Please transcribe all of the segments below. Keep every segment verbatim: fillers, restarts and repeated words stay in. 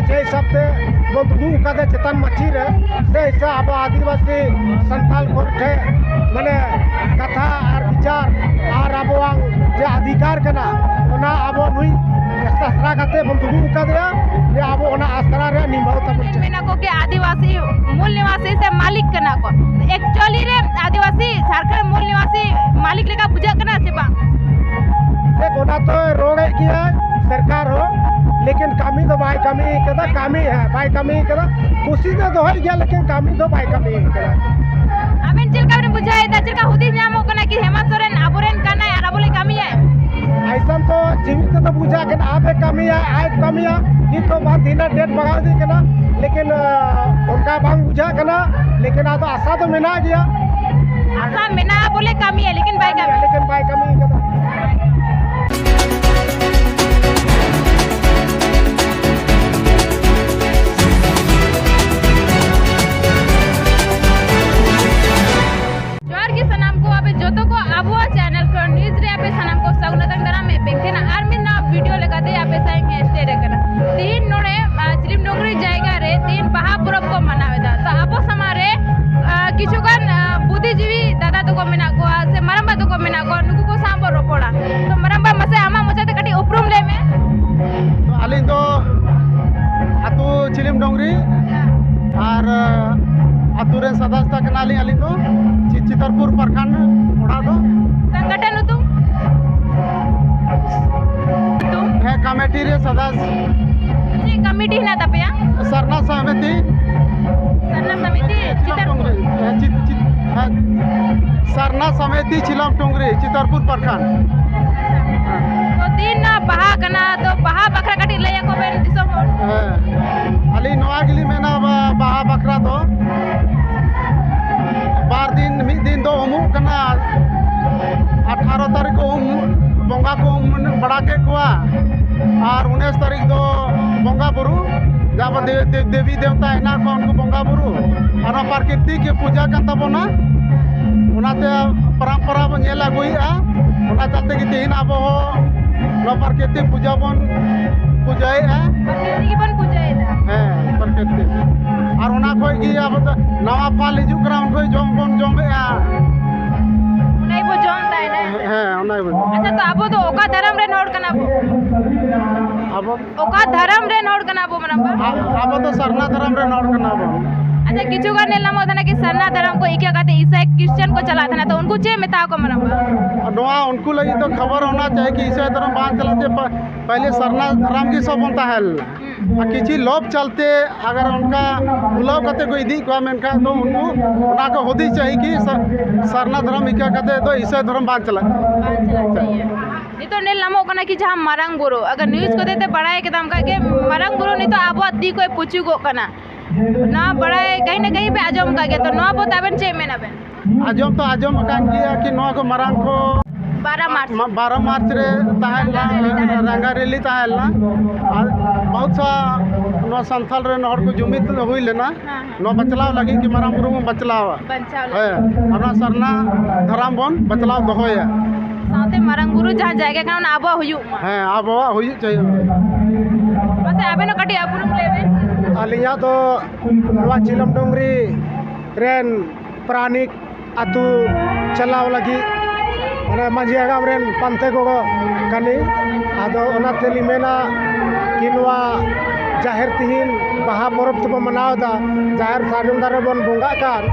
ᱡᱮ ᱦᱤᱥᱟᱹᱵ ᱛᱮ ᱵᱚᱱ ᱫᱩᱲᱩᱵ ᱟᱠᱟᱫᱟ ᱪᱮᱛᱟᱱ ᱢᱟᱹᱪᱤ ᱨᱮ, ᱥᱮ ᱦᱤᱥᱟᱹᱵ ᱟᱵᱚ ᱟᱹᱫᱤᱵᱟᱹᱥᱤ ᱥᱟᱱᱛᱟᱲ ᱠᱚ ᱴᱷᱮᱱ ᱢᱟᱱᱮ ᱠᱟᱛᱷᱟ ᱟᱨ ᱵᱤᱪᱟᱨ ᱟᱨ ᱟᱵᱚᱣᱟᱜ ᱡᱮ ᱚᱫᱷᱤᱠᱟᱨ ᱠᱟᱱᱟ, ᱚᱱᱟ ᱟᱵᱚ ᱱᱩᱭ ᱟᱥᱲᱟ ᱠᱟᱛᱮ ᱵᱚᱱ ᱫᱩᱲᱩᱵ ᱟᱠᱟᱫᱮᱭᱟ, ᱡᱮ ᱟᱵᱚ ᱚᱱᱟ ᱟᱥᱲᱟ ᱨᱮ ᱱᱤᱵᱷᱟᱹᱣ ᱛᱟᱵᱚᱱ ᱪᱟᱹᱭ᱾ ᱢᱮᱱᱟ ᱠᱚ ᱠᱤ ᱟᱹᱫᱤᱵᱟᱹᱥᱤ ᱢᱩᱞ ᱱᱤᱵᱟᱥᱤ ᱥᱮ ᱢᱟᱹᱞᱤᱠ ᱠᱟᱱᱟ ᱠᱚ᱾ Actually ᱨᱮ ᱟᱹᱫᱤᱵᱟᱹᱥᱤ ᱡᱷᱟᱲᱠᱷᱚᱸᱰ ᱢᱩᱞ ᱱᱤᱵᱟᱥᱤ ᱢᱟᱹᱞᱤᱠ ᱞᱮᱠᱟ ᱵᱩᱡᱷᱟᱹᱜ ᱠᱟᱱᱟ ᱥᱮ ᱵᱟᱝ? ᱫᱮᱠᱷ, ᱚᱱᱟ ᱛᱚᱭ ᱨᱚᱲᱮᱫ ᱜᱮᱭᱟᱭ ᱥᱚᱨᱠᱟᱨ ᱦᱚᱸ, ᱞᱮᱠᱤᱱ ᱠᱟᱹᱢᱤ ᱫᱚ ᱵᱟᱭ ᱠᱟᱹᱢᱤ ᱠᱟᱫᱟ᱾ ᱠᱟᱹᱢᱤ, ᱦᱮᱸ, ᱵᱟᱭ ᱠᱟᱹᱢᱤ ᱠᱟᱫᱟ᱾ ᱠᱩᱥᱤ ᱫᱚ ᱫᱚᱦᱚᱭ ᱜᱮᱭᱟ, ᱞᱮᱠᱤᱱ ᱠᱟᱹᱢᱤ ᱫᱚ ᱵᱟᱭ ᱠᱟᱹᱢᱤ ᱠᱟᱫᱟ᱾ ᱟᱵᱮᱱ ᱪᱮᱫ ᱞᱮᱠᱟ ᱵᱮᱱ ᱵᱩᱡᱷᱟᱹᱣ ᱮᱫᱟ? ᱪᱮᱫ ᱞᱮᱠᱟ ᱦᱩᱫᱤᱥ ᱧᱟᱢᱚᱜ ᱠᱟᱱᱟ ᱠᱤ ᱦᱮᱢᱟᱱᱛ ᱥᱚᱨᱮᱱ ᱟᱵᱚᱨᱮᱱ ᱠᱟᱱᱟᱭ ᱟᱨ ᱟᱵᱚ ᱞᱟᱹᱜᱤᱫ ᱠᱟᱹᱢᱤᱭᱟᱭ? ᱟᱭᱥᱟᱱ ᱛᱚ ᱡᱤᱣᱤ ᱛᱮᱫᱚ ᱵᱩᱡᱷᱟᱹᱜ ᱠᱟᱱᱟ, ᱟᱯᱮ ᱠᱟᱹᱢᱤᱭᱟ, ᱟᱡ ᱠᱟᱹᱢᱤᱭᱟ, ᱱᱤᱛ ᱦᱚᱸ ᱵᱟᱝ ᱫᱤᱱᱟᱹ date ᱵᱟᱲᱦᱟᱣ ᱤᱫᱤᱜ ᱠᱟᱱᱟ, ᱞᱮᱠᱤᱱ, ᱟᱸ, ᱚᱱᱠᱟ ᱵᱟᱝ ᱵᱩᱡᱷᱟᱹᱜ ᱠᱟᱱᱟ, ᱞᱮᱠᱤᱱ ᱟᱫᱚ ᱟᱥᱟ ᱫᱚ ᱢᱮᱱᱟᱜ ᱜᱮᱭᱟ᱾ ᱟᱥᱟ ᱢᱮᱱᱟᱜᱼᱟ ᱵᱚᱞᱮ ᱠᱟᱹᱢᱤᱭᱟ, ᱞᱮᱠᱤᱱ ᱵᱟᱭ ᱠᱟᱹᱢᱤᱭᱟ᱾ ᱞᱮᱠᱤᱱ ᱵᱟᱭ ᱠᱟᱹᱢᱤ ᱠᱟᱫᱟ᱾ ᱡᱚᱦᱟᱨ ᱜᱮ ᱥᱟᱱᱟᱢ ᱠᱚ, ᱟᱯᱮ ᱡᱚᱛᱚ ᱠᱚ ᱟᱵᱚᱣᱟᱜ channel ᱠᱷᱚᱱ news ᱨᱮ ᱟᱯᱮ ᱥᱟᱱᱟᱢ ᱠᱚ ᱥᱟᱹᱜᱩᱱ ᱟᱛᱟᱝ ᱫᱟᱨᱟᱢ ᱮ ᱵᱮᱠ ᱛᱟᱦᱮᱱᱟ᱾ ᱟᱨ ᱢᱤᱫ ᱱᱟᱣᱟ video ᱞᱮᱠᱟᱛᱮ ᱟᱯᱮ ᱥᱟᱶ ᱤᱧ ᱥᱮᱴᱮᱨ ᱟᱠᱟᱱᱟ᱾ ᱛᱤᱦᱤᱧ ᱱᱚᱰᱮ, ᱟ, ᱪᱤᱞᱤᱢ ᱰᱩᱝᱨᱤ ᱡᱟᱭᱜᱟ ᱨᱮ ᱛᱤᱦᱤᱧ ᱵᱟᱦᱟ ᱯᱚᱨᱚᱵᱽ ᱠᱚ ᱢᱟᱱᱟᱣ ᱮᱫᱟ᱾ ᱛᱚ ᱟᱵᱚ ᱥᱟᱢᱟᱝ ᱨᱮ, ᱟ, ᱠᱤᱪᱷᱩ ᱜᱟᱱ, ᱟ, ᱵᱩᱫᱷᱤᱡᱤᱵᱤ ᱫᱟᱫᱟ ᱛᱟᱠᱚ ᱢᱮᱱᱟᱜ ᱠᱚᱣᱟ ᱥᱮ ᱢᱟᱨᱟᱝᱵᱟ ᱛᱟᱠᱚ ᱢᱮᱱᱟᱜ ᱠᱚᱣᱟ, ᱱᱩᱠᱩ ᱠᱚ ᱥᱟᱶ ᱵᱚᱱ ᱨᱚᱯᱚᱲᱟ᱾ ᱛᱚ ᱢᱟᱨᱟᱝᱵᱟ, ᱢᱟᱥᱮ ᱟᱢᱟᱜ ᱢᱚᱪᱟ ᱛᱮ ᱠᱟᱹᱴᱤᱡ ᱩᱯᱨᱩᱢ ᱞᱟᱹᱭ ᱢᱮ᱾ ᱛᱚ ᱟᱹᱞᱤᱧ ᱫᱚ ᱟᱹᱛᱩ ᱪᱤᱞᱤᱢ ᱰᱩᱝᱨᱤ, ᱟᱨ, ᱟᱹᱛᱩ ᱨᱮᱱ ᱥᱟᱫᱟᱥᱛᱟ ᱠᱟᱱᱟᱞᱤᱧ ᱟᱹᱞᱤᱧ ᱫᱚ᱾ ᱪᱤ-, ᱪᱤᱛᱟᱨᱯᱩᱨ ᱯᱨᱚᱠᱷᱚᱸᱰ ᱚᱲᱟᱜ ᱫᱚ᱾ ᱥᱚᱝᱜᱚᱴᱷᱚᱱ ᱧᱩᱛᱩᱢ? ᱧᱩᱛᱩᱢ? ᱦᱮᱸ, ᱠᱚᱢᱤᱴᱤ ᱨᱮ ᱥᱟᱫᱟᱥ᱾ ᱪᱮᱫ ᱠᱚᱢᱤᱴᱤ ᱦᱮᱱᱟᱜ ᱛᱟᱯᱮᱭᱟ? ᱥᱟᱨᱱᱟ ᱥᱚᱢᱤᱛᱤ᱾ ᱥᱟᱨᱱᱟ ᱥᱚᱢᱤᱛᱤ, ᱪᱤᱞᱟᱢ ᱪᱤᱛᱟᱨᱯᱩᱨ᱾ ᱴᱩᱝᱨᱤ, ᱦᱮᱸ, ᱪᱤ-, ᱪᱤ-, ᱦᱮᱸ, ᱥᱟᱨᱱᱟ ᱥᱚᱢᱤᱛᱤ ᱪᱤᱞᱟᱢ ᱴᱩᱝᱨᱤ, ᱪᱤᱛᱟᱨᱯᱩᱨ ᱯᱨᱚᱠᱷᱚᱸᱰ᱾ ᱛᱚ ᱛᱤᱦᱤᱧ ᱱᱚᱣᱟ ᱵᱟᱦᱟ ᱠᱟᱱᱟ, ᱛᱚ ᱵᱟᱦᱟ ᱵᱟᱠᱷᱨᱟ ᱠᱟᱹᱴᱤᱡ ᱞᱟᱹᱭ ᱟᱠᱚ ᱵᱮᱱ ᱫᱤᱥᱚᱢ ᱦᱚᱲ᱾ ᱦᱮᱸ, ᱟᱹᱞᱤᱧ ᱱᱚᱣᱟ ᱜᱮᱞᱤᱧ ᱢᱮᱱᱟ, ᱵᱟ-, ᱵᱟᱦᱟ ᱵᱟᱠᱷᱨᱟ ᱫᱚ ᱵᱟᱨ ᱫᱤᱱ, ᱢᱤᱫ ᱫᱤᱱ ᱫᱚ ᱩᱢᱩᱜ ᱠᱟᱱᱟ, ᱟᱴᱷᱟᱨᱚ ᱛᱟᱹᱨᱤᱠᱷ ᱠᱚ ᱩᱢ, ᱵᱚᱸᱜᱟ ᱠᱚ ᱩᱢ ᱵᱟᱲᱟ ᱠᱮᱫ ᱠᱚᱣᱟ, ᱟᱨ ᱩᱱᱤᱥ ᱛᱟᱹᱨᱤᱠᱷ ᱫᱚ ᱵᱚᱸᱜᱟ ᱵᱩᱨᱩ, ᱡᱟᱦᱟᱸ ᱫᱮ-, ᱫᱮ-, ᱫᱮᱵᱤ ᱫᱮᱵᱛᱟ ᱦᱮᱱᱟᱜ ᱠᱚᱣᱟ, ᱩᱱᱠᱩ ᱵᱚᱸᱜᱟ ᱵᱩᱨᱩ, ᱟᱨ ᱱᱚᱣᱟ ᱯᱨᱟᱠᱨᱤᱛᱤᱠ ᱜᱮ ᱯᱩᱡᱟᱹ ᱠᱟᱱ ᱛᱟᱵᱚᱱᱟ᱾ ᱚᱱᱟᱛᱮ ᱯᱚᱨᱚᱢᱯᱚᱨᱟ ᱵᱚᱱ ᱧᱮᱞ ᱟᱹᱜᱩᱭᱮᱫᱼᱟ, ᱚᱱᱟ ᱪᱟᱞᱛᱮ ᱜᱮ ᱛᱮᱦᱮᱧ ᱟᱵᱚ ᱦᱚᱸ ᱱᱚᱣᱟ ᱯᱨᱟᱠᱨᱤᱛᱤᱠ ᱯᱩᱡᱟᱹ ᱵᱚᱱ ᱯᱩᱡᱟᱹᱭᱮᱫᱼᱟ᱾ ᱯᱨᱟᱠᱨᱤᱛᱤᱠ ᱜᱮᱵᱚᱱ ᱯᱩᱡᱟᱹᱭᱮᱫᱼᱟ᱾ ᱟᱵᱚ ᱫᱚ ᱱᱟᱣᱟ ᱯᱷᱟᱞ ᱦᱤᱡᱩᱜ ᱠᱟᱱᱟ, ᱩᱱᱠᱩ ᱡᱚᱢ ᱵᱚᱱ ᱡᱚᱢᱮᱜᱼᱟ᱾ ᱚᱱᱟ ᱜᱮᱵᱚ ᱡᱚᱢ ᱛᱟᱦᱮᱱᱟ᱾ ᱦᱮᱸ, ᱚᱱᱟ ᱜᱮᱵᱚᱱ ᱡᱚᱢ᱾ ᱟᱪᱪᱷᱟ, ᱛᱚ ᱟᱵᱚ ᱫᱚ ᱚᱠᱟ ᱫᱷᱚᱨᱚᱢ ᱨᱮᱱ ᱦᱚᱲ ᱠᱟᱱᱟ ᱵᱚ? ᱟᱵᱚ ᱚᱠᱟ ᱫᱷᱚᱨᱚᱢ ᱨᱮᱱ ᱦᱚᱲ ᱠᱟᱱᱟ ᱵᱚ, ᱢᱟᱨᱟᱝᱵᱟ? ᱟ-, ᱟᱵᱚ ᱫᱚ ᱥᱟᱨᱱᱟ ᱫᱷᱚᱨᱚᱢ ᱨᱮᱱ ᱦᱚᱲ ᱠᱟᱱᱟ ᱵᱚᱱ᱾ ᱟᱪᱪᱷᱟ, ᱠᱤᱪᱷᱩ ᱜᱟᱱ ᱧᱮᱞ ᱧᱟᱢᱚᱜ ᱛᱟᱦᱮᱱᱟ ᱠᱤ ᱥᱟᱨᱱᱟ ᱫᱷᱚᱨᱚᱢ ᱠᱚ ᱤᱠᱟᱹ ᱠᱟᱛᱮ ᱤᱥᱟᱹᱭ ᱠᱷᱨᱤᱥᱴᱟᱱ ᱠᱚ ᱪᱟᱞᱟᱜ ᱛᱟᱦᱮᱱᱟ, ᱛᱚ ᱩᱱᱠᱩ ᱪᱮᱫ ᱢᱮᱛᱟ ᱠᱚ, ᱢᱟᱨᱟᱝᱵᱟ? ᱱᱚᱣᱟ ᱩᱱᱠᱩ ᱞᱟᱹᱜᱤᱫ ᱫᱚ ᱠᱷᱚᱵᱚᱨ ᱚᱱᱟ ᱪᱟᱦᱮ ᱠᱤ ᱤᱥᱟᱹᱭ ᱫᱷᱚᱨᱚᱢ ᱵᱟᱝ ᱪᱟᱞᱟᱜ ᱛᱮ ᱯᱟ-, ᱯᱟᱦᱞᱮ ᱥᱟᱨᱱᱟ ᱫᱷᱚᱨᱚᱢ ᱜᱮ ᱥᱚᱵ ᱵᱚᱱ ᱛᱟᱦᱮᱸ ᱞᱮᱱᱟ᱾ ᱟᱨ ᱠᱤᱪᱷᱩ ᱞᱳᱵᱷ ᱪᱟᱞᱛᱮ ᱟᱜᱟᱨ ᱚᱱᱠᱟ ᱵᱩᱞᱟᱹᱣ ᱠᱟᱛᱮ ᱠᱚ ᱤᱫᱤᱭᱮᱫ ᱠᱚᱣᱟ, ᱢᱮᱱᱠᱷᱟᱱ ᱫᱚ ᱩᱱᱠᱩ ᱚᱱᱟ ᱠᱚ ᱦᱩᱫᱤᱥ ᱪᱟᱹᱦᱤ ᱠᱤ ᱥᱟ-, ᱥᱟᱨᱱᱟ ᱫᱷᱚᱨᱚᱢ ᱤᱠᱟᱹ ᱠᱟᱛᱮ ᱫᱚ ᱤᱥᱟᱹᱭ ᱫᱷᱚᱨᱚᱢ ᱵᱟᱝ ᱪᱟᱞᱟᱜ᱾ ᱵᱟᱝ ᱪᱟᱞᱟᱜ ᱪᱟᱹᱦᱤᱭᱮ᱾ ᱱᱤᱛᱚᱜ ᱧᱮᱞ ᱧᱟᱢᱚᱜ ᱠᱟᱱᱟ ᱠᱤ ᱡᱟᱦᱟᱸ ᱢᱟᱨᱟᱝ ᱵᱩᱨᱩ, ᱟᱜᱟᱨ ᱱᱤᱭᱩᱡ ᱠᱚᱛᱮ ᱛᱮ ᱵᱟᱲᱟᱭ ᱠᱮᱫᱟᱢ ᱠᱷᱟᱡ ᱜᱮ, ᱢᱟᱨᱟᱝ ᱵᱩᱨᱩ ᱱᱤᱛᱚᱜ ᱟᱵᱚᱣᱟᱜ ᱛᱤ ᱠᱷᱚᱱ ᱯᱩᱪᱩᱜᱚᱜ ᱠᱟᱱᱟ᱾ ᱱᱚᱣᱟ ᱵᱟᱲᱟᱭ ᱠᱟᱹᱦᱤ ᱱᱟ ᱠᱟᱹᱦᱤ ᱯᱮ ᱟᱸᱡᱚᱢ ᱠᱟᱜ ᱜᱮᱭᱟ, ᱛᱚ ᱱᱚᱣᱟ ᱵᱚᱛ ᱟᱵᱮᱱ ᱪᱮᱫ ᱢᱮᱱ ᱟᱵᱮᱱ? ᱟᱸᱡᱚᱢ ᱛᱚ ᱟᱸᱡᱚᱢ ᱟᱠᱟᱱ ᱜᱮᱭᱟ ᱠᱤ ᱱᱚᱣᱟ ᱠᱚ ᱢᱟᱨᱟᱝ ᱠᱚ ᱵᱟᱨᱚ ᱢᱟᱨᱪ᱾ ᱢᱟ-, ᱵᱟᱨᱚ ᱢᱟᱨᱪ ᱨᱮ ᱛᱟᱦᱮᱸ ᱞᱮᱱᱟ, ᱨᱟᱝᱜᱟ ᱨᱮᱞᱤ ᱛᱟᱦᱮᱸ ᱞᱮᱱᱟ᱾ ᱨᱟᱝᱜᱟ ᱨᱮᱞᱤ ᱛᱟᱦᱮᱸ ᱞᱮᱱᱟ᱾ ᱟᱨ ᱵᱚᱦᱩᱛ ᱥᱟ ᱱᱚᱣᱟ ᱥᱟᱱᱛᱟᱲ ᱨᱮᱱ ᱦᱚᱲ ᱠᱚ ᱡᱩᱢᱤᱫ ᱦᱩᱭ ᱞᱮᱱᱟ᱾ ᱦᱮᱸ, ᱦᱮᱸ᱾ ᱱᱚᱣᱟ ᱵᱟᱪᱞᱟᱣ ᱞᱟᱹᱜᱤᱫ ᱠᱤ ᱢᱟᱨᱟᱝ ᱵᱩᱨᱩ ᱵᱚᱱ ᱵᱟᱪᱞᱟᱣᱟ᱾ ᱵᱟᱧᱪᱟᱣ ᱞᱟᱹᱜᱤᱫ᱾ ᱦᱮᱸ, ᱟᱨ ᱱᱚᱣᱟ ᱥᱟᱨᱱᱟ ᱫᱷᱚᱨᱚᱢ ᱵᱚᱱ ᱵᱟᱪᱞᱟᱣ ᱫᱚᱦᱚᱭᱟ᱾ ᱥᱟᱶᱛᱮ ᱢᱟᱨᱟᱝ ᱵᱩᱨᱩ ᱡᱟᱦᱟᱸ ᱡᱟᱭᱜᱟ ᱠᱟᱱᱟ, ᱚᱱᱟ ᱟᱵᱚᱣᱟᱜ ᱦᱩᱭᱩᱜ ᱢᱟ᱾ ᱦᱮᱸ, ᱟᱵᱚᱣᱟᱜ ᱦᱩᱭᱩᱜ ᱪᱟᱹᱦᱤ᱾ ᱢᱟᱥᱮ ᱟᱵᱮᱱ ᱦᱚᱸ ᱠᱟᱹᱴᱤᱡ ᱩᱯᱨᱩᱢ ᱞᱟᱹᱭ ᱵᱮᱱ᱾ ᱟᱹᱞᱤᱧᱟᱜ ᱫᱚ ᱱᱚᱣᱟ ᱪᱤᱞᱚᱢ ᱰᱩᱝᱨᱤ ᱨᱮᱱ ᱯᱟᱨᱟᱱᱤᱠ ᱟᱹᱛᱩ ᱪᱟᱞᱟᱣ ᱞᱟᱹᱜᱤᱫ ᱢᱟᱱᱮ ᱢᱟᱹᱡᱷᱤ ᱦᱟᱲᱟᱢ ᱨᱮᱱ ᱯᱟᱱᱛᱮ ᱜᱚᱲᱚ ᱠᱟᱹᱱᱟᱹᱧ᱾ ᱟᱫᱚ ᱚᱱᱟᱛᱮ ᱞᱤᱧ ᱢᱮᱱᱟ ᱠᱤ ᱱᱚᱣᱟ ᱡᱟᱦᱮᱨ ᱛᱤᱦᱤᱧ ᱵᱟᱦᱟ ᱯᱚᱨᱚᱵᱽ ᱛᱮᱵᱚ ᱢᱟᱱᱟᱣ ᱮᱫᱟ, ᱡᱟᱦᱮᱨ ᱥᱟᱨᱡᱚᱢ ᱫᱟᱨᱮ ᱵᱚᱱ ᱵᱚᱸᱜᱟᱜ ᱠᱟᱱ,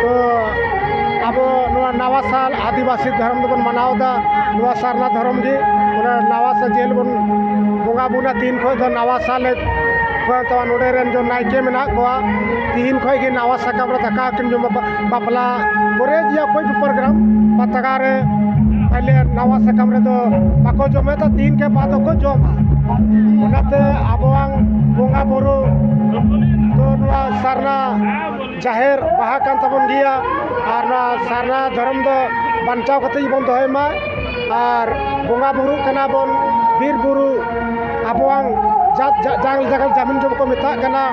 ᱛᱚ ᱟᱵᱚ ᱱᱚᱣᱟ ᱱᱟᱣᱟ ᱥᱟᱞ ᱟᱹᱫᱤᱵᱟᱹᱥᱤ ᱫᱷᱚᱨᱚᱢ ᱫᱚᱵᱚᱱ ᱢᱟᱱᱟᱣ ᱮᱫᱟ, ᱱᱚᱣᱟ ᱥᱟᱨᱱᱟ ᱫᱷᱚᱨᱚᱢ ᱜᱮ᱾ ᱚᱱᱟ ᱱᱟᱣᱟ ᱥᱮ ᱡᱮ ᱦᱤᱞᱳᱜ ᱵᱚᱱ ᱵᱚᱸᱜᱟ ᱵᱩᱨᱩ ᱛᱤᱦᱤᱧ ᱠᱷᱚᱱ ᱫᱚ ᱱᱟᱣᱟ ᱥᱟᱞ ᱮ ᱦᱩᱭᱩᱜ ᱛᱟᱵᱚᱱᱟ᱾ ᱱᱚᱰᱮ ᱨᱮᱱ ᱡᱚ ᱱᱟᱭᱠᱮ ᱢᱮᱱᱟᱜ ᱠᱚᱣᱟ, ᱛᱤᱦᱤᱧ ᱠᱷᱚᱱ ᱜᱮ ᱱᱟᱣᱟ ᱥᱟᱠᱟᱢ ᱨᱮ ᱫᱟᱠᱟ ᱠᱤᱱ ᱡᱚᱢᱟ, ᱵᱟ-, ᱵᱟᱯᱞᱟ ᱠᱚᱨᱮ ᱡᱮ ᱚᱠᱚᱭ ᱠᱚ ᱯᱨᱳᱜᱨᱟᱢ ᱯᱟᱛᱲᱟ ᱨᱮ ᱯᱟᱦᱞᱮ ᱱᱟᱣᱟ ᱥᱟᱠᱟᱢ ᱨᱮᱫᱚ ᱵᱟᱠᱚ ᱡᱚᱢᱮᱫᱟ, ᱛᱤᱦᱤᱧ ᱠᱷᱚᱱ ᱵᱟᱫ ᱫᱚᱠᱚ ᱡᱚᱢᱟ᱾ ᱚᱱᱟᱛᱮ ᱟᱵᱚᱣᱟᱝ ᱵᱚᱸᱜᱟ ᱵᱩᱨᱩ ᱫᱚ ᱱᱚᱣᱟ ᱥᱟᱨᱱᱟ ᱡᱟᱦᱮᱨ ᱵᱟᱦᱟ ᱠᱟᱱ ᱛᱟᱵᱚᱱ ᱜᱮᱭᱟ᱾ ᱟᱨ ᱱᱚᱣᱟ ᱥᱟᱨᱱᱟ ᱫᱷᱚᱨᱚᱢ ᱫᱚ ᱵᱟᱧᱪᱟᱣ ᱠᱟᱛᱮ ᱜᱮᱵᱚᱱ ᱫᱚᱦᱚᱭ ᱢᱟ᱾ ᱟᱨ ᱵᱚᱸᱜᱟ ᱵᱩᱨᱩᱜ ᱠᱟᱱᱟ ᱵᱚᱱ, ᱵᱤᱨ ᱵᱩᱨᱩ ᱟᱵᱚᱣᱟᱝ ᱡᱟᱛ ᱡᱟ-, ᱡᱟᱝ ᱡᱟᱜᱟᱞ ᱡᱟᱢᱤᱱ ᱡᱚᱢ ᱠᱚ ᱢᱮᱛᱟᱜ ᱠᱟᱱᱟ,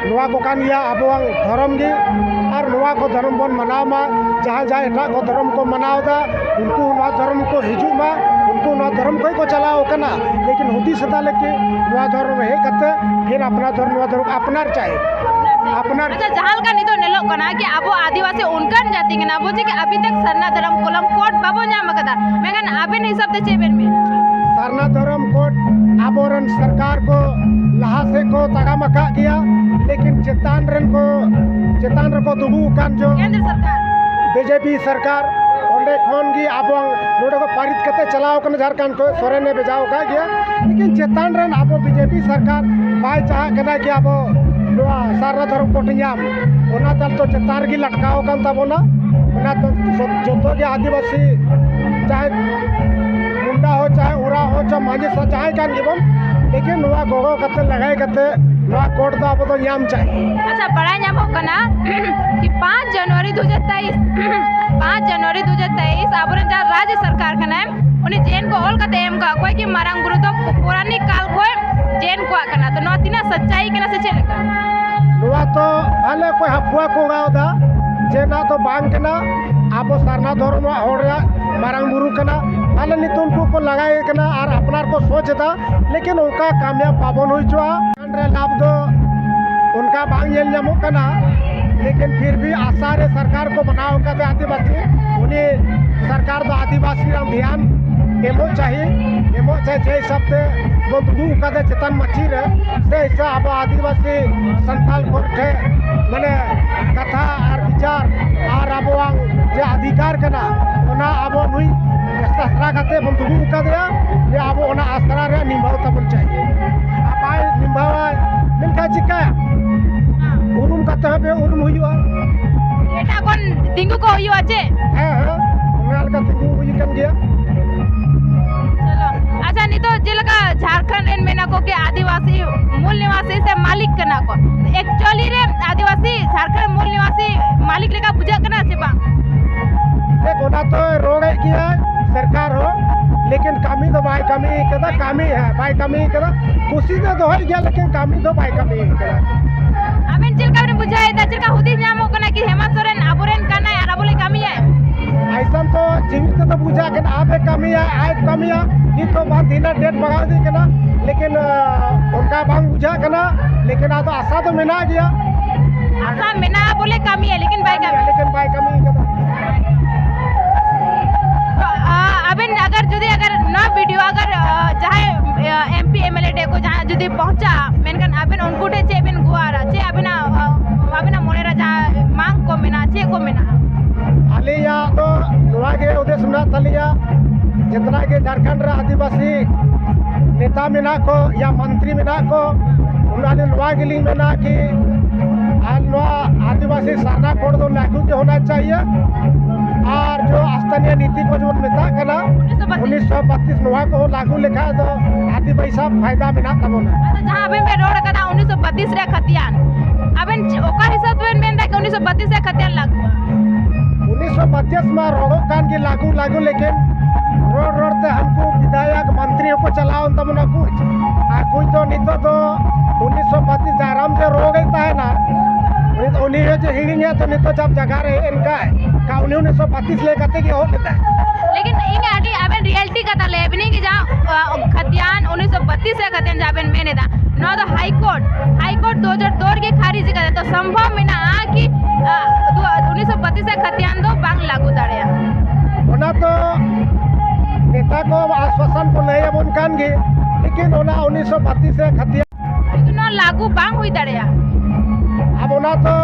ᱱᱚᱣᱟ ᱠᱚ ᱠᱟᱱ ᱜᱮᱭᱟ ᱟᱵᱚᱣᱟᱝ ᱫᱷᱚᱨᱚᱢ ᱜᱮ᱾ ᱟᱨ ᱱᱚᱣᱟ ᱠᱚ ᱫᱷᱚᱨᱚᱢ ᱵᱚᱱ ᱢᱟᱱᱟᱣ ᱢᱟ᱾ ᱡᱟᱦᱟᱸ ᱡᱟᱦᱟᱸ ᱮᱴᱟᱜ ᱠᱚ ᱫᱷᱚᱨᱚᱢ ᱠᱚ ᱢᱟᱱᱟᱣ ᱮᱫᱟ, ᱩᱱᱠᱩ ᱱᱚᱣᱟ ᱫᱷᱚᱨᱚᱢ ᱠᱚ ᱦᱤᱡᱩᱜ ᱢᱟ, ᱩᱱᱠᱩ ᱱᱚᱣᱟ ᱫᱷᱚᱨᱚᱢ ᱠᱷᱚᱱ ᱠᱚ ᱪᱟᱞᱟᱣ ᱟᱠᱟᱱᱟ, ᱞᱮᱠᱤᱱ ᱦᱩᱫᱤᱥ ᱮᱫᱟ ᱞᱮᱠᱤᱱ ᱱᱚᱣᱟ ᱫᱷᱚᱨᱚᱢ ᱨᱮ ᱦᱮᱡ ᱠᱟᱛᱮ ᱯᱷᱤᱨ ᱟᱯᱱᱟᱨ ᱫᱷᱚᱨᱚᱢ, ᱱᱚᱣᱟ ᱫᱷᱚᱨᱚᱢ ᱟᱯᱱᱟᱨ ᱪᱟᱭ᱾ ᱟᱯᱱᱟᱨ ᱟᱪᱪᱷᱟ, ᱡᱟᱦᱟᱸ ᱞᱮᱠᱟ ᱱᱤᱛᱚᱜ ᱧᱮᱞᱚᱜ ᱠᱟᱱᱟ ᱠᱤ ᱟᱵᱚ ᱟᱹᱫᱤᱵᱟᱹᱥᱤ ᱚᱱᱠᱟᱱ ᱡᱟᱹᱛᱤ ᱠᱟᱱᱟ ᱵᱚ ᱡᱮ ᱠᱤ ᱟᱵᱤ ᱛᱚᱠ ᱥᱟᱨᱱᱟ ᱫᱷᱚᱨᱚᱢ ᱠᱚᱞᱚᱢ ᱠᱳᱰ ᱵᱟᱵᱚ ᱧᱟᱢ ᱟᱠᱟᱫᱟ, ᱢᱮᱱᱠᱷᱟᱱ ᱟᱵᱮᱱ ᱦᱤᱥᱟᱹᱵ ᱛᱮ ᱪᱮᱫ ᱵᱮᱱ ᱢᱮᱱᱟ? ᱥᱟᱨᱱᱟ ᱫᱷᱚᱨᱚᱢ ᱠᱳᱰ ᱟᱵᱚᱨᱮᱱ ᱥᱚᱨᱠᱟᱨ ᱠᱚ ᱞᱟᱦᱟ ᱥᱮᱫ ᱠᱚ ᱛᱟᱲᱟᱢ ᱟᱠᱟᱫ ᱜᱮᱭᱟ, ᱞᱮᱠᱤᱱ ᱪᱮᱛᱟᱱ ᱨᱮᱱ ᱠᱚ, ᱪᱮᱛᱟᱱ ᱨᱮᱠᱚ ᱫᱩᱲᱩᱵ ᱟᱠᱟᱱ ᱡᱚ ᱠᱮᱱᱫᱨᱚ ᱥᱚᱨᱠᱟᱨ᱾ ᱵᱤᱡᱮᱯᱤ ᱥᱚᱨᱠᱟᱨ ᱚᱸᱰᱮ ᱠᱷᱚᱱ ᱜᱮ ᱟᱵᱚ ᱱᱚᱰᱮ ᱠᱚ ᱯᱟᱹᱨᱤᱛ ᱠᱟᱛᱮ ᱪᱟᱞᱟᱣ ᱠᱟᱱᱟ ᱡᱷᱟᱲᱠᱷᱚᱸᱰ ᱠᱷᱚᱱ, ᱥᱚᱨᱮᱱᱮ ᱵᱷᱮᱡᱟᱣ ᱟᱠᱟᱫ ᱜᱮᱭᱟ, ᱞᱮᱠᱤᱱ ᱪᱮᱛᱟᱱ ᱨᱮᱱ ᱟᱵᱚ ᱵᱤᱡᱮᱯᱤ ᱥᱚᱨᱠᱟᱨ ᱵᱟᱭ ᱪᱟᱦᱟᱜ ᱠᱟᱱᱟ ᱠᱤ ᱟᱵᱚ ᱱᱚᱣᱟ ᱥᱟᱨᱱᱟ ᱫᱷᱚᱨᱚᱢ ᱠᱳᱰ ᱧᱟᱢ, ᱚᱱᱟ ᱫᱟᱞ ᱫᱚ ᱪᱮᱛᱟᱱ ᱨᱮᱜᱮ ᱞᱟᱴᱠᱟᱣ ᱟᱠᱟᱱ ᱛᱟᱵᱚᱱᱟ᱾ ᱚᱱᱟ ᱫᱚ ᱡᱚ-, ᱡᱚᱛᱚ ᱜᱮ ᱟᱹᱫᱤᱵᱟᱹᱥᱤ, ᱪᱟᱦᱮ ᱢᱩᱱᱰᱟ ᱦᱳ, ᱪᱟᱦᱮ ᱳᱨᱟᱣ ᱦᱳ, ᱪᱟᱦᱮ ᱢᱟᱹᱡᱷᱤ ᱥᱟ-, ᱡᱟᱦᱟᱸᱭ ᱠᱟᱱ ᱜᱮᱵᱚᱱ, ᱞᱮᱠᱤᱱ ᱱᱚᱣᱟ ᱜᱚᱜᱚ ᱠᱟᱛᱮ ᱞᱟᱜᱟᱭ ᱠᱟᱛᱮ ᱱᱚᱣᱟ ᱠᱳᱰ ᱫᱚ ᱟᱵᱚ ᱫᱚ ᱧᱟᱢ ᱪᱟᱹᱦᱤ᱾ ᱟᱪᱪᱷᱟ, ᱵᱟᱲᱟᱭ ᱧᱟᱢᱚᱜ ᱠᱟᱱᱟ ᱠᱤ ᱯᱟᱸᱪ ᱡᱟᱱᱩᱣᱟᱨᱤ ᱫᱩ ᱦᱟᱡᱟᱨ ᱛᱮᱭᱤᱥ, ᱯᱟᱸᱪ ᱡᱟᱱᱩᱣᱟᱨᱤ ᱫᱩ ᱦᱟᱡᱟᱨ ᱛᱮᱭᱤᱥ ᱟᱵᱚᱨᱮᱱ ᱡᱟᱦᱟᱸ ᱨᱟᱡᱽ ᱥᱚᱨᱠᱟᱨ ᱠᱟᱱᱟᱭ, ᱩᱱᱤ ᱡᱮᱱ ᱠᱚ ᱚᱞ ᱠᱟᱛᱮ ᱮᱢ ᱠᱟᱜ ᱠᱚᱣᱟᱭ ᱠᱤ ᱢᱟᱨᱟᱝ ᱵᱩᱨᱩ ᱫᱚ ᱯᱳᱨᱟᱱᱤᱠ ᱠᱟᱞ ᱠᱷᱚᱱ ᱡᱮᱱ ᱠᱚᱣᱟᱜ ᱠᱟᱱᱟ᱾ ᱛᱚ ᱱᱚᱣᱟ ᱛᱤᱱᱟᱹᱜ ᱥᱟᱪᱪᱟᱭ ᱠᱟᱱᱟ ᱥᱮ ᱪᱮᱫ ᱞᱮᱠᱟ? ᱱᱚᱣᱟ ᱛᱚ ᱟᱞᱮ ᱚᱠᱚᱭ ᱦᱟᱹᱯᱩᱣᱟ ᱠᱚ ᱜᱟᱣ ᱫᱟ, ᱡᱮ ᱱᱚᱣᱟ ᱫᱚ ᱵᱟᱝ ᱠᱟᱱᱟ, ᱟᱵᱚ ᱥᱟᱨᱱᱟ ᱫᱷᱚᱨᱚᱢ ᱨᱮᱱᱟᱜ ᱦᱚᱲ ᱨᱮᱭᱟᱜ ᱢᱟᱨᱟᱝ ᱵᱩᱨᱩ ᱠᱟᱱᱟ᱾ ᱟᱞᱮ ᱱᱤᱛᱚᱜ ᱩᱱᱠᱩ ᱠᱚ ᱞᱟᱜᱟᱭᱮ ᱠᱟᱱᱟ ᱟᱨ ᱟᱯᱱᱟᱨ ᱠᱚ ᱥᱚᱪ ᱮᱫᱟ, ᱞᱮᱠᱤᱱ ᱚᱱᱠᱟ ᱠᱟᱢᱭᱟᱵ ᱵᱟᱵᱚᱱ ᱦᱩᱭ ᱦᱚᱪᱚᱜᱼᱟ᱾ ᱨᱮ ᱞᱟᱵᱷ ᱫᱚ ᱚᱱᱠᱟ ᱵᱟᱝ ᱧᱮᱞ ᱧᱟᱢᱚᱜ ᱠᱟᱱᱟ, ᱞᱮᱠᱤᱱ ᱯᱷᱤᱨ ᱵᱷᱤ ᱟᱥᱟ ᱨᱮ ᱥᱚᱨᱠᱟᱨ ᱠᱚ ᱵᱮᱱᱟᱣ ᱠᱟᱫᱟ ᱟᱹᱫᱤᱵᱟᱹᱥᱤ, ᱩᱱᱤ ᱥᱚᱨᱠᱟᱨ ᱫᱚ ᱟᱹᱫᱤᱵᱟᱹᱥᱤ ᱨᱮ ᱫᱷᱮᱭᱟᱱ ᱮᱢᱚᱜ ᱪᱟᱹᱦᱤ, ᱮᱢᱚᱜ ᱪᱟᱹᱦᱤ, ᱡᱮ ᱦᱤᱥᱟᱹᱵ ᱛᱮ ᱵᱚ ᱫᱩᱲᱩᱵ ᱠᱟᱫᱟ ᱪᱮᱛᱟᱱ ᱢᱟᱹᱪᱤ ᱨᱮ, ᱥᱮ ᱦᱤᱥᱟᱹᱵ ᱟᱵᱚ ᱟᱹᱫᱤᱵᱟᱹᱥᱤ ᱥᱟᱱᱛᱟᱞ ᱠᱚ ᱴᱷᱮᱱ ᱢᱟᱱᱮ ᱠᱟᱛᱷᱟ ᱟᱨ ᱵᱤᱪᱟᱨ ᱟᱨ ᱟᱵᱚᱣᱟᱜ ᱡᱮ ᱚᱫᱷᱤᱠᱟᱨ ᱠᱟᱱᱟ, ᱚᱱᱟ ᱟᱵᱚ ᱱᱩᱭ ᱟᱥᱨᱟ ᱠᱟᱛᱮ ᱵᱚᱱ ᱫᱩᱲᱩᱵ ᱠᱟᱫᱮᱭᱟ, ᱡᱮ ᱟᱵᱚ ᱚᱱᱟ ᱟᱥᱨᱟ ᱨᱮ ᱱᱤᱵᱷᱟᱣ ᱛᱟᱵᱚᱱ ᱪᱟᱹᱦᱤ᱾ ᱟᱨ ᱵᱟᱭ ᱱᱤᱵᱷᱟᱣᱟ, ᱢᱮᱱᱠᱷᱟᱱ ᱪᱤᱠᱟᱹᱭᱟ? ᱩᱨᱩᱢ ᱠᱟᱛᱮ ᱦᱚᱸ ᱵᱮ ᱩᱨᱩᱢ ᱦᱩᱭᱩᱜᱼᱟ᱾ ᱮᱴᱟᱜ ᱠᱷᱚᱱ ᱛᱤᱸᱜᱩ ᱠᱚ ᱦᱩᱭᱩᱜᱼᱟ ᱪᱮ? ᱦᱮᱸ, ᱦᱮᱸ, ᱚᱱᱟ ᱞᱮᱠᱟ ᱛᱤᱸᱜᱩ ᱦᱩᱭ ᱟᱠᱟᱱ ᱜᱮᱭᱟ᱾ ᱪᱚᱞᱚ᱾ ᱟᱪᱪᱷᱟ, ᱱᱤᱛᱚᱜ ᱡᱮᱞᱮᱠᱟ ᱡᱷᱟᱲᱠᱷᱚᱸᱰ ᱨᱮᱱ ᱢᱮᱱᱟ ᱠᱚ ᱠᱤ ᱟᱹᱫᱤᱵᱟᱹᱥᱤ ᱢᱩᱞ ᱱᱤᱵᱟᱥᱤ ᱥᱮ ᱢᱟᱹᱞᱤᱠ ᱠᱟᱱᱟ ᱠᱚ, actually ᱨᱮ ᱟᱹᱫᱤᱵᱟᱹᱥᱤ ᱡᱷᱟᱲᱠᱷᱚᱸᱰ ᱢᱩᱞ ᱱᱤᱵᱟᱥᱤ ᱢᱟᱹᱞᱤᱠ ᱞᱮᱠᱟ ᱵᱩᱡᱷᱟᱹᱜ ᱠᱟᱱᱟ ᱥᱮ ᱵᱟᱝ? ᱴᱷᱤᱠ, ᱚᱱᱟ ᱛᱚᱭ ᱨᱚᱲᱮᱫ ᱜᱮᱭᱟ ᱥᱚᱨᱠᱟᱨ ᱦᱚᱸ, ᱞᱮᱠᱤᱱ ᱠᱟᱹᱢᱤ ᱫᱚ ᱵᱟᱭ ᱠᱟᱹᱢᱤ ᱠᱟᱫᱟ᱾ ᱠᱟᱹᱢᱤ, ᱦᱮᱸ, ᱵᱟᱭ ᱠᱟᱹᱢᱤ ᱠᱟᱫᱟ᱾ ᱠᱩᱥᱤ ᱫᱚ ᱫᱚᱦᱚᱭ ᱜᱮᱭᱟ, ᱞᱮᱠᱤᱱ ᱠᱟᱹᱢᱤ ᱫᱚ ᱵᱟᱭ ᱠᱟᱹᱢᱤ ᱠᱟᱫᱟ᱾ ᱟᱵᱮᱱ ᱪᱮᱫ ᱞᱮᱠᱟ ᱵᱮᱱ ᱵᱩᱡᱷᱟᱹᱣ ᱮᱫᱟ? ᱪᱮᱫ ᱞᱮᱠᱟ ᱦᱩᱫᱤᱥ ᱧᱟᱢᱚᱜ ᱠᱟᱱᱟ ᱠᱤ ᱦᱮᱢᱟᱱᱛ ᱥᱚᱨᱮᱱ ᱟᱵᱚᱨᱮᱱ ᱠᱟᱱᱟᱭ ᱟᱨ ᱟᱵᱚ ᱞᱟᱹᱜᱤᱫ ᱠᱟᱹᱢᱤᱭᱟᱭ? ᱟᱭᱥᱟᱱ ᱛᱚ ᱡᱤᱣᱤ ᱛᱮᱫᱚ ᱵᱩᱡᱷᱟᱹᱜ ᱠᱟᱱᱟ, ᱟᱯᱮ ᱠᱟᱹᱢᱤᱭᱟ, ᱟᱡ ᱠᱟᱹᱢᱤᱭᱟ, ᱱᱤᱛ ᱫᱚ ᱵᱟᱝ ᱫᱤᱱᱟᱹ ᱰᱮᱴ ᱵᱟᱲᱟᱣ ᱤᱫᱤᱜ ᱠᱟᱱᱟ, ᱞᱮᱠᱤᱱ, ᱟᱸ, ᱚᱱᱠᱟ ᱵᱟᱝ ᱵᱩᱡᱷᱟᱹᱜ ᱠᱟᱱᱟ, ᱞᱮᱠᱤᱱ ᱟᱫᱚ ᱟᱥᱟ ᱫᱚ ᱢᱮᱱᱟᱜ ᱜᱮᱭᱟ᱾ ᱟᱥᱟ ᱢᱮᱱᱟᱜᱼᱟ ᱵᱚᱞᱮ ᱠᱟᱹᱢᱤᱭᱟ, ᱞᱮᱠᱤᱱ ᱵᱟᱭ ᱠᱟᱹᱢᱤᱭᱟ᱾ ᱞᱮᱠᱤᱱ ᱵᱟᱭ ᱠᱟᱹᱢᱤ ᱠᱟᱫᱟ᱾ ᱟᱵᱮᱱ ᱟᱜᱟᱨ ᱡᱩᱫᱤ ᱟᱜᱟᱨ ᱱᱚᱣᱟ ᱵᱷᱤᱰᱤᱭᱳ ᱟᱜᱟᱨ ᱡᱟᱦᱟᱸᱭ M P M L A ᱴᱷᱮᱱ ᱠᱚ ᱡᱟᱦᱟᱸ ᱡᱩᱫᱤ ᱯᱚᱦᱪᱟᱜᱼᱟ, ᱢᱮᱱᱠᱷᱟᱱ ᱟᱵᱮᱱ ᱩᱱᱠᱩ ᱴᱷᱮᱱ ᱪᱮᱫ ᱵᱮᱱ ᱜᱩᱦᱟᱨᱟ? ᱪᱮᱫ ᱟᱵᱮᱱᱟᱜ ᱟᱵᱮᱱᱟᱜ ᱢᱚᱱᱮᱨᱮ ᱡᱟᱦᱟᱸ ᱢᱟᱝ ᱠᱚ ᱢᱮᱱᱟᱜᱼᱟ, ᱪᱮᱫ ᱠᱚ ᱢᱮᱱᱟᱜᱼᱟ? ᱟᱹᱞᱤᱧᱟᱜ ᱫᱚ ᱱᱚᱣᱟ ᱜᱮ ᱦᱩᱫᱤᱥ ᱢᱮᱱᱟᱜ ᱛᱟᱹᱞᱤᱧᱟ, ᱡᱮᱛᱱᱟ ᱜᱮ ᱡᱷᱟᱲᱠᱷᱚᱸᱰ ᱨᱮ ᱟᱹᱫᱤᱵᱟᱹᱥᱤ ᱱᱮᱛᱟ ᱢᱮᱱᱟᱜ ᱠᱚ ᱭᱟ ᱢᱚᱱᱛᱨᱤ ᱢᱮᱱᱟᱜ ᱠᱚ, ᱚᱱᱟ ᱞᱤᱧ ᱱᱚᱣᱟ ᱜᱮᱞᱤᱧ ᱢᱮᱱᱟ ᱠᱤ ᱟᱨ ᱱᱚᱣᱟ ᱟᱹᱫᱤᱵᱟᱹᱥᱤ ᱥᱟᱨᱱᱟ ᱠᱳᱰ ᱫᱚ ᱞᱟᱹᱜᱩ ᱜᱮ ᱦᱳᱱᱟ ᱪᱟᱦᱤᱭᱮ᱾ ᱟᱨ ᱡᱚ ᱥᱛᱷᱟᱱᱤᱭᱚ ᱱᱤᱛᱤ ᱠᱚ ᱡᱮᱢᱚᱱ ᱢᱮᱛᱟᱜ ᱠᱟᱱᱟ, ᱩᱱᱤᱥᱥᱚ ᱵᱟᱛᱤᱥ ᱱᱚᱣᱟ ᱠᱚᱦᱚᱸ ᱞᱟᱹᱜᱩ ᱞᱮᱠᱷᱟᱡ ᱫᱚ ᱟᱹᱫᱤᱵᱟᱹᱥᱤ ᱯᱷᱟᱭᱫᱟ ᱢᱮᱱᱟᱜ ᱛᱟᱵᱚᱱᱟ᱾ ᱟᱫᱚ ᱡᱟᱦᱟᱸ ᱟᱵᱮᱱ ᱵᱮᱱ ᱨᱚᱲ ᱠᱟᱫᱟ ᱩᱱᱤᱥᱥᱚ ᱵᱟᱛᱤᱥ ᱨᱮᱭᱟᱜ ᱠᱷᱟᱛᱤᱭᱟᱱ, ᱟᱵᱮᱱ ᱪᱮ-, ᱚᱠᱟ ᱦᱤᱥᱟᱹᱵ ᱛᱮᱵᱮᱱ ᱢᱮᱱᱫᱟ ᱠᱤ ᱩᱱᱤᱥᱥᱚ ᱵᱟᱛᱤᱥ ᱨᱮᱭᱟᱜ ᱠᱷᱟᱛᱤᱭᱟᱱ ᱞᱟᱹᱜᱩᱜᱼᱟ? ᱩᱱᱤᱥᱥᱚ ᱵᱟᱛᱤᱥ ᱢᱟ ᱨᱚᱲᱚᱜ ᱠᱟᱱ ᱜᱮ ᱞᱟᱹᱜᱩ ᱞᱟᱹᱜᱩ, ᱞᱮᱠᱤᱱ ᱨᱚᱲ ᱨᱚᱲ ᱛᱮ ᱦᱟᱱᱠᱩ ᱵᱤᱫᱷᱟᱭᱚᱠ ᱢᱚᱱᱛᱨᱤ ᱦᱚᱸᱠᱚ ᱪᱟᱞᱟᱣ ᱮᱱ ᱛᱟᱵᱚᱱᱟ ᱠᱩᱪ᱾ ᱟᱨ ᱠᱩᱪ ᱫᱚ ᱱᱤᱛᱚᱜ ᱫᱚ ᱩᱱᱤᱥᱥᱚ ᱵᱟᱛᱤᱥ ᱡᱟᱭᱨᱟᱢ ᱡᱮ ᱨᱚᱲ ᱮᱫ ᱛᱟᱦᱮᱱᱟ, ᱩᱱᱤ ᱦᱚᱸ ᱡᱮ ᱦᱤᱲᱤᱧᱟ ᱛᱚ ᱱᱤᱛᱚᱜ ᱡᱟᱵ ᱡᱟᱭᱜᱟ ᱨᱮ ᱦᱮᱡ ᱮᱱ ᱠᱷᱟᱡ, ᱠᱟ ᱩᱱᱤ ᱩᱱᱤᱥᱥᱚ ᱵᱟᱛᱤᱥ ᱞᱟᱹᱭ ᱠᱟᱛᱮ ᱜᱮ ᱮᱦᱚᱵ ᱞᱮᱫᱟᱭ᱾ ᱞᱮᱠᱤᱱ ᱤᱧ ᱟᱹᱰᱤ ᱟᱵᱮᱱ ᱨᱤᱭᱮᱞᱤᱴᱤ ᱠᱟᱛᱷᱟ ᱞᱟᱹᱭ ᱟᱵᱤᱱᱟᱹᱧ ᱠᱤ ᱡᱟᱦᱟᱸ, ᱟ, ᱠᱷᱟᱛᱤᱭᱟᱱ ᱩᱱᱤᱥᱥᱚ ᱵᱟᱛᱤᱥ ᱨᱮᱭᱟᱜ ᱠᱷᱟᱛᱤᱭᱟᱱ ᱡᱟᱦᱟᱸ ᱵᱮᱱ ᱢᱮᱱ ᱮᱫᱟ, ᱱᱚᱣᱟ ᱫᱚ ᱦᱟᱭ ᱠᱳᱨᱴ, ᱦᱟᱭ ᱠᱳᱨᱴ ᱫᱩ ᱦᱟᱡᱟᱨ ᱫᱩ ᱨᱮᱜᱮ ᱠᱷᱟᱨᱤᱡ ᱠᱟᱫᱟ᱾ ᱛᱚ ᱥᱚᱢᱵᱷᱚᱵ ᱢᱮᱱᱟᱜᱼᱟ ᱠᱤ, ᱟ, ᱫᱩ-, ᱩᱱᱤᱥᱥᱚ ᱵᱟᱛᱤᱥ ᱨᱮᱭᱟᱜ ᱠᱷᱟᱛᱤᱭᱟᱱ ᱫᱚ ᱵᱟᱝ ᱞᱟᱹᱜᱩ ᱫᱟᱲᱮᱭᱟᱜᱼᱟ? ᱚᱱᱟ ᱫᱚ ᱱᱮᱛᱟ ᱠᱚ ᱟᱥᱣᱟᱥᱟᱱ ᱠᱚ ᱞᱟᱹᱭ ᱟᱵᱚᱱ ᱠᱟᱱ ᱜᱮ, ᱞᱮᱠᱤᱱ ᱚᱱᱟ ᱩᱱᱤᱥᱥᱚ ᱵᱟᱛᱤᱥ ᱨᱮᱭᱟᱜ ᱠᱷᱟᱛᱤᱭᱟᱱ ᱠᱤᱱᱛᱩ ᱱᱚᱣᱟ ᱞᱟᱹᱜᱩ ᱵᱟᱝ ᱦᱩᱭ ᱫᱟᱲᱮᱭᱟᱜᱼᱟ᱾ ᱟᱵᱚ ᱚᱱᱟ ᱫᱚ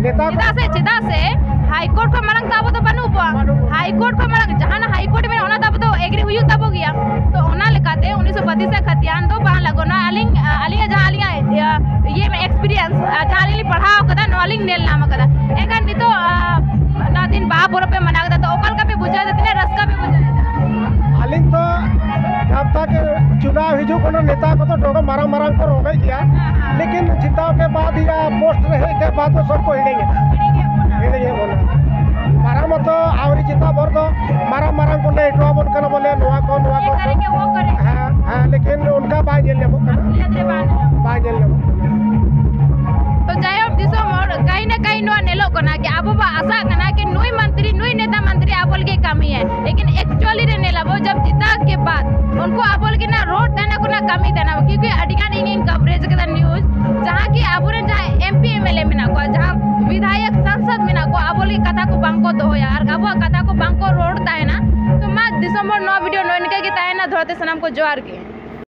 ᱱᱮᱛᱟ ᱠᱚ ᱪᱮᱫᱟᱜ ᱥᱮ, ᱪᱮᱫᱟᱜ ᱥᱮ ᱦᱟᱭ ᱠᱳᱨᱴ ᱠᱷᱚᱱ ᱢᱟᱲᱟᱝ ᱛᱚ ᱟᱵᱚ ᱫᱚ ᱵᱟᱹᱱᱩᱜ ᱵᱚᱣᱟ᱾ ᱦᱟᱭ ᱠᱳᱨᱴ ᱠᱷᱚᱱ ᱢᱟᱲᱟᱝ ᱡᱟᱦᱟᱱᱟᱜ ᱦᱟᱭ ᱠᱳᱨᱴ ᱢᱮᱱᱟᱜᱼᱟ, ᱚᱱᱟ ᱫᱚ ᱟᱵᱚ ᱫᱚ ᱮᱜᱽᱨᱤ ᱦᱩᱭᱩᱜ ᱛᱟᱵᱚ ᱜᱮᱭᱟ᱾ ᱛᱚ ᱚᱱᱟ ᱞᱮᱠᱟᱛᱮ ᱩᱱᱤᱥᱥᱚ ᱵᱟᱛᱤᱥ ᱨᱮᱭᱟᱜ ᱠᱷᱟᱛᱤᱭᱟᱱ ᱫᱚ ᱵᱟᱝ ᱞᱟᱹᱜᱩ᱾ ᱱᱚᱣᱟ ᱟᱹᱞᱤᱧ, ᱟᱹᱞᱤᱧᱟᱜ ᱡᱟᱦᱟᱸ ᱟᱹᱞᱤᱧᱟᱜ, ᱤᱭᱟᱹ, ᱤᱭᱟᱹ ᱮᱠᱥᱯᱤᱨᱤᱭᱮᱱᱥ, ᱟᱨ ᱡᱟᱦᱟᱸ ᱟᱹᱞᱤᱧ ᱞᱤᱧ ᱯᱟᱲᱦᱟᱣ ᱠᱟᱫᱟ, ᱱᱚᱣᱟ ᱞᱤᱧ ᱧᱮᱞ ᱧᱟᱢ ᱠᱟᱫᱟ᱾ ᱮᱱᱠᱷᱟᱱ ᱱᱤᱛᱚᱜ, ᱟ, ᱱᱚᱣᱟ ᱫᱤᱱ ᱵᱟᱦᱟ ᱯᱚᱨᱚᱵᱽ ᱯᱮ ᱢᱟᱱᱟᱣ ᱠᱮᱫᱟ, ᱛᱚ ᱚᱠᱟ ᱞᱮᱠᱟ ᱯᱮ ᱵᱩᱡᱷᱟᱹᱣ ᱮᱫᱟ? ᱛᱤᱱᱟᱹᱜ ᱨᱟᱹᱥᱠᱟᱹ ᱯᱮ ᱵᱩᱡᱷᱟᱹᱣ ᱮᱫᱟ? ᱟᱹᱞᱤᱧ ᱫᱚ ᱡᱟᱦᱟᱸ ᱛᱟᱠ ᱪᱩᱱᱟᱣ ᱦᱤᱡᱩᱜ ᱠᱟᱱᱟ, ᱱᱮᱛᱟ ᱠᱚᱫᱚ ᱰᱚᱜᱚ ᱢᱟᱨᱟᱝ ᱢᱟᱨᱟᱝ ᱠᱚ ᱨᱚᱲᱮᱫ ᱜᱮᱭᱟ, ᱞᱮᱠᱤᱱ ᱡᱤᱛᱟᱣ ᱠᱮ ᱵᱟᱫ ᱭᱟ ᱯᱳᱥᱴ ᱨᱮ ᱦᱮᱡ ᱠᱮ ᱵᱟᱫ ᱫᱚ ᱥᱚᱵ ᱠᱚ ᱦᱤᱲᱤᱧ ᱮᱫᱟ᱾ ᱦᱤᱲᱤᱧ ᱮᱫ ᱵᱚᱱᱟ᱾ ᱢᱟᱨᱟᱝ ᱢᱚᱛᱚ ᱟᱹᱣᱨᱤ ᱡᱤᱛᱟᱣ ᱵᱷᱳᱨ ᱫᱚ ᱢᱟᱨᱟᱝ ᱢᱟᱨᱟᱝ ᱠᱚ ᱞᱟᱹᱭ ᱦᱚᱴᱚ ᱟᱵᱚᱱ ᱠᱟᱱᱟ ᱵᱚᱞᱮ ᱱᱚᱣᱟ ᱠᱚ, ᱱᱚᱣᱟ ᱠᱚ᱾ ᱦᱮᱸ, ᱦᱮᱸ, ᱞᱮᱠᱤᱱ ᱚᱱᱠᱟ ᱵᱟᱭ ᱧᱮᱞ ᱧᱟᱢᱚᱜ ᱠᱟᱱᱟ᱾ ᱵᱟᱭ ᱧᱮᱞ ᱧᱟᱢᱚᱜ ᱠᱟᱱᱟ᱾ ᱛᱚ ᱡᱟᱭᱦᱳᱠ, ᱫᱤᱥᱚᱢ ᱦᱚᱲ, ᱠᱟᱹᱦᱤ ᱱᱟ ᱠᱟᱹᱦᱤ ᱱᱚᱣᱟ ᱧᱮᱞᱚᱜ ᱠᱟᱱᱟ ᱠᱤ ᱟᱵᱚ ᱵᱚ ᱟᱥᱟᱜ ᱠᱟᱱᱟ ᱠᱤ ᱱᱩᱭ ᱢᱚᱱᱛᱨᱤ, ᱱᱩᱭ ᱱᱮᱛᱟ ᱢᱚᱱᱛᱨᱤ ᱟᱵᱚ ᱞᱟᱹᱜᱤᱫ ᱠᱟᱹᱢᱤᱭᱟᱭ, ᱞᱮᱠᱤᱱ ᱮᱠᱪᱩᱭᱟᱞᱤ ᱨᱮ ᱧᱮᱞ ᱟᱵᱚ ᱡᱟᱵ ᱡᱤᱛᱟ ᱠᱮ ᱵᱟᱫ ᱩᱱᱠᱩ ᱟᱵᱚ ᱞᱟᱹᱜᱤᱫ ᱱᱟ ᱨᱳᱰ ᱛᱟᱦᱮᱱᱟ, ᱠᱳᱱᱟ ᱠᱟᱹᱢᱤ ᱛᱟᱦᱮᱱᱟ, ᱠᱤᱭᱩᱠᱤ ᱟᱹᱰᱤ ᱜᱟᱱ ᱤᱧᱤᱧ ᱠᱚᱵᱷᱨᱮᱡᱽ ᱠᱟᱫᱟ ᱱᱤᱭᱩᱡᱽ, ᱡᱟᱦᱟᱸ ᱠᱤ ᱟᱵᱚᱨᱮᱱ ᱡᱟᱦᱟᱸᱭ M P M L A ᱢᱮᱱᱟᱜ ᱢᱮᱱᱟᱜ ᱠᱚᱣᱟ, ᱡᱟᱦᱟᱸ ᱵᱤᱫᱷᱟᱭᱚᱠ ᱥᱟᱝᱥᱚᱫ ᱢᱮᱱᱟᱜ ᱠᱚᱣᱟ, ᱟᱵᱚ ᱞᱟᱹᱜᱤᱫ ᱠᱟᱛᱷᱟ ᱠᱚ ᱵᱟᱝ ᱠᱚ ᱫᱚᱦᱚᱭᱟ ᱟᱨ ᱟᱵᱚᱣᱟᱜ ᱠᱟᱛᱷᱟ ᱠᱚ ᱵᱟᱝ ᱠᱚ ᱨᱚᱲ ᱛᱟᱦᱮᱱᱟ᱾ ᱛᱚ ᱢᱟ ᱫᱤᱥᱚᱢ ᱦᱚᱲ, ᱱᱚᱣᱟ ᱵᱷᱤᱰᱤᱭᱳ ᱱᱚᱜᱼᱚᱭ ᱱᱤᱝᱠᱟᱹ ᱜᱮ ᱛᱟᱦᱮᱱᱟ᱾ ᱫᱚᱦᱲᱟ ᱛᱮ ᱥᱟᱱᱟᱢ ᱠᱚ ᱡᱚᱦᱟᱨ ᱜᱮ᱾